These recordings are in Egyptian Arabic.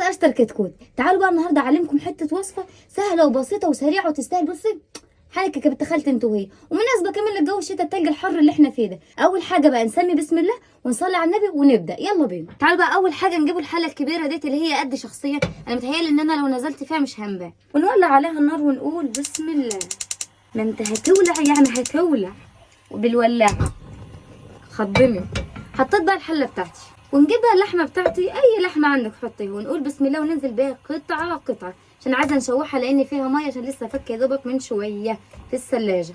قناة اشطر كتكوت. تعالوا بقى النهارده اعلمكم حتة وصفه سهلة وبسيطة وسريعة وتستاهل. بصي حالك كده دخلت انتوا وهي، ومناسبة كمان للجو الشتاء التلج الحر اللي احنا فيه ده. اول حاجة بقى نسمي بسم الله ونصلي على النبي ونبدا، يلا بينا. تعالوا بقى اول حاجة نجيبوا الحلة الكبيرة ديت اللي هي قد شخصيا، انا متهيألي ان انا لو نزلت فيها مش هنبان. ونولع عليها النار ونقول بسم الله. ما انت هتولع يعني هتولع وبالولاعه خضني. حطيت بقى الحلة بتاعتي، ونجيب بقى اللحمة بتاعتي، اي لحمه عندك حطيها، ونقول بسم الله وننزل بيها قطعه قطعه عشان عايزه نشوحها لان فيها مية، عشان لسه فك يا دوبك من شوية في الثلاجة.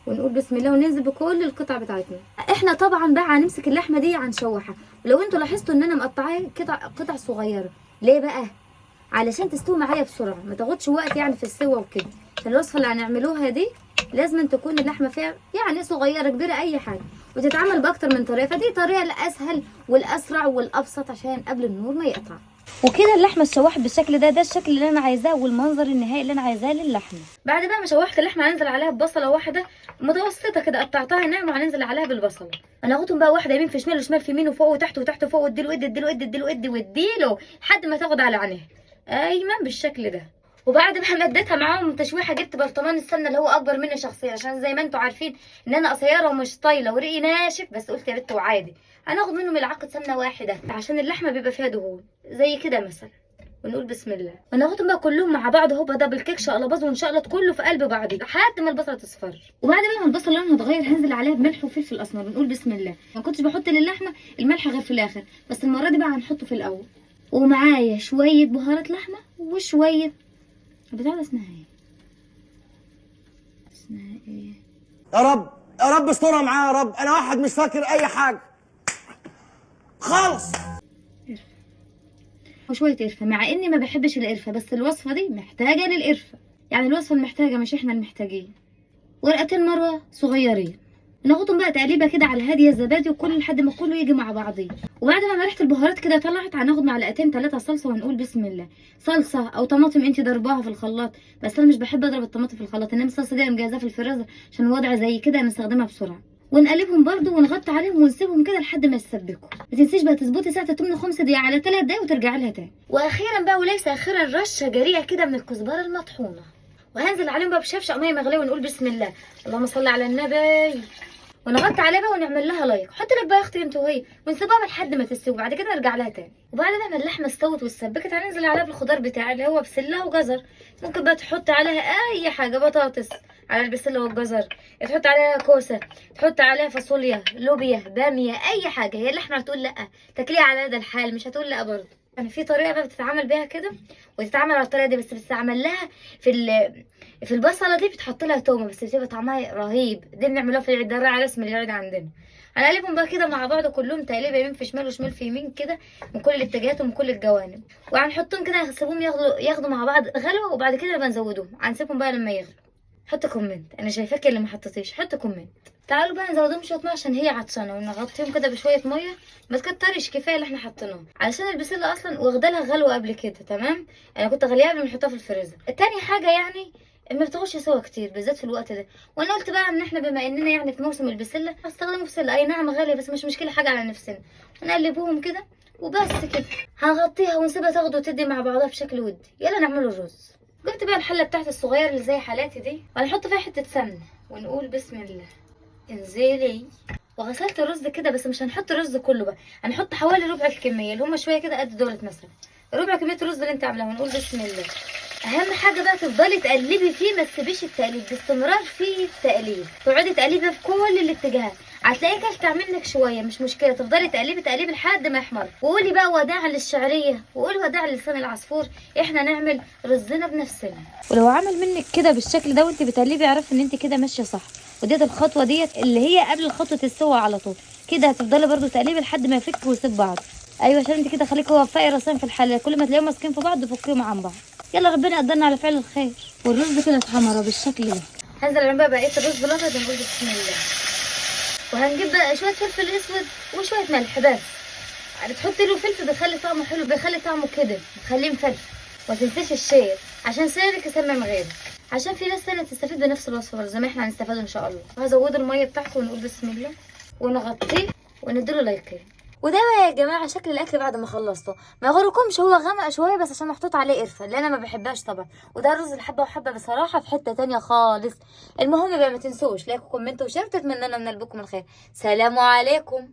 ونقول بسم الله وننزل بكل القطع بتاعتنا. احنا طبعا بقى هنمسك اللحمة دي هنشوحها، ولو انتوا لاحظتوا ان انا مقطعاها قطع قطع صغيرة، ليه بقى؟ علشان تستوي معايا بسرعة، ما تاخدش وقت يعني في السوا وكده. عشان الوصفة اللي هنعملوها دي لازم تكون اللحمة فيها يعني صغيرة كبيرة اي حاجة، وتتعمل باكتر من طريقه، فدي طريقه الاسهل والاسرع والابسط عشان قبل النور ما يقطع. وكده اللحمة اتشوحت بالشكل ده، ده الشكل اللي انا عايزاه والمنظر النهائي اللي انا عايزاه للحمه. بعد بقى ما شوحت اللحمة هننزل عليها ببصله واحدة متوسطه كده قطعتها ناعم، وهننزل عليها بالبصله. هناخدهم بقى واحدة يمين في شمال وشمال في يمين وفوق وتحت وتحت وفوق، واديله ادي اديله ادي اديله ادي واديله لحد ما تاخد على عينيها ايمن بالشكل ده. وبعد ما مديتها معاهم تشويحه جبت برطمان السمنة اللي هو اكبر مني شخصيا، عشان زي ما انتم عارفين ان انا قصيرة ومش طايله وريقي ناشف، بس قلت يا بت وعادي. هناخد منه ملعقة سمنه واحدة عشان اللحمة بيبقى فيها دهون زي كده مثلا، ونقول بسم الله. وناخدهم بقى كلهم مع بعض اهو double kick شقلباظ ونشقلط كله في قلب بعض لحد ما البصله تصفر. وبعد بقى ما البصله لونها اتغير هنزل عليها بملح وفلفل اسمر ونقول بسم الله. ما كنتش بحط للحمه الملح غير في الاخر، بس المرة دي بقى هنحطه في الاول. ومعايا شوية بهارات لحمه وشوية بتاع اسمها ايه؟ اسمها ايه؟ يا رب يا رب استرها معايا يا رب، انا واحد مش فاكر اي حاجة خالص. قرفه وشوية قرفه، مع اني ما بحبش القرفه بس الوصفة دي محتاجه للقرفه، يعني الوصفة المحتاجه مش احنا المحتاجين. ورقتين مروه صغيرين ناخدهم بقى تقليبه كده على الهادية الزبادي وكل لحد ما كله يجي مع بعضيه. وبعد ما ريحه البهارات كده طلعت هناخد معلقتين 3 صلصه ونقول بسم الله. صلصه او طماطم انت ضرباها في الخلاط، بس انا مش بحب اضرب الطماطم في الخلاط، انما الصلصه دي انا مجهزاها في الفريزر عشان وضع زي كده نستخدمها بسرعة. ونقلبهم برده ونغطي عليهم ونسيبهم كده لحد ما يتسبكوا. ما تنسيش بقى تظبطي ساعة التمن 5 دقايق على 3 دقايق وترجعي لها تاني. واخيرا بقى وليس اخيرا رشه جريئة كده من الكزبره المطحونه، وهنزل عليهم بقى بشفشه مية مغليه ونقول بسم الله اللهم صل على النبي، ونغطي عليها بقى ونعمل لها like. حط لك بقى يا اختي انت وهي، ونسيبها لحد ما تستوي وبعد كده نرجع لها تاني. وبعد بقى ما اللحمة استوت واتسبكت هننزل عليها بالخضار بتاعي اللي هو بسلة وجزر. ممكن بقى تحط عليها اي حاجة، بطاطس على البسله والجزر، تحط عليها كوسة، تحط عليها فاصوليا، لوبيا، باميه، اي حاجة. هي اللحمة هتقول لا تاكليها على هذا الحال، مش هتقول لا برضه. يعني في طريقه بقى بتتعامل بيها كده وتتعامل على الطريقة دي، بس بتتعمل لها في البصله دي بتحط لها تومة، بس بتبقى طعمها رهيب. دي بنعملوها في العيد، ده على رسم العيد عندنا. هنقلبهم بقى كده مع بعض كلهم تقليبه يمين في شمال وشمال في يمين كده من كل الاتجاهات ومن كل الجوانب، وهنحطهم كده نسيبهم ياخدوا مع بعض غلوه، وبعد كده نبقى نزودهم. هنسيبهم بقى لما يغلوا. حط comment، انا شايفاك اللي ما حطيتيش، حط comment. تعالوا بقى نزودهم شوية مية عشان هي عطشانة، ونغطيهم كده بشوية مية، ما تكترش كفاية اللي احنا حطيناه علشان البسله اصلا واخده لها غلوه قبل كده. تمام، انا كنت غليها قبل ما نحطها في الفريزر. تاني حاجة يعني ما بتاخدش سوا كتير بالذات في الوقت ده، وانا قلت بقى ان احنا بما اننا يعني في موسم البسله هستخدمه بسلة، اي نعم غالية بس مش مشكلة، حاجة على نفسنا. ونقلبوهم كده وبس كده، هنغطيها ونسيبها تاخد وتدي مع بعضها بشكل ودي. يلا نعمله الرز. جبت بقى الحلة بتاعتي الصغيرة اللي زي حالاتي دي، وهنحط فيها حتة سمنه ونقول بسم الله. انزلي. وغسلت الرز كده، بس مش هنحط الرز كله بقى، هنحط حوالي ربع الكمية اللي هما شوية كده قد دولت مثلا، ربع كمية الرز اللي انت عاملاها، ونقول بسم الله. اهم حاجة بقى تفضلي تقلبي فيه، ما تسيبيش التقليب، باستمرار في التقليب، تقعدي تقلبي في كل الاتجاهات. هتلاقيه كلكع منك شوية مش مشكلة، تفضلي تقلبي تقلبي لحد ما يحمر. وقولي بقى وداعا للشعريه، وقولي وداعا للسان العصفور، احنا نعمل رزنا بنفسنا. ولو عمل منك كده بالشكل ده وانت بتقلبي اعرفي ان انت كده ماشية صح، وديت الخطوة ديت اللي هي قبل خطوة السوا على طول كده. هتفضلي برده تقلبي لحد ما يفك ويسيب بعض. ايوه عشان انت كده خليكي وفقي راسين في الحلة، كل ما تلاقيهم ماسكين في بعض فكيهم عن بعض. يلا ربنا يقدرنا على فعل الخير. والرز كده اتحمر بالشكل ده. هنزل عليهم بقى بقية الرز بالابيض ونقول بسم الله. وهنجيب بقى شوية فلفل اسود وشوية ملح بس. بتحطي له فلفل بيخلي طعمه حلو، بيخلي طعمه كده بيخليه مفلفل. وما تنسيش ال share عشان سعرك يسمم غيرك، عشان في ناس تانية تستفيد بنفس الوصفة برضه زي ما احنا هنستفاد ان شاء الله. وهزود المية بتاعته ونقول بسم الله، ونغطيه ونديله لايكين. وده بقى يا جماعة شكل الاكل بعد ما خلصته، ما يغركمش هو غمق شوية بس عشان محطوط عليه قرفه اللي انا ما بحبهاش طبعا. وده الرز الحبة وحبه بصراحة في حتة تانية خالص. المهم بقى ما تنسوش like و comment و share، تتمنى لنا من قلبكم الخير. سلام عليكم.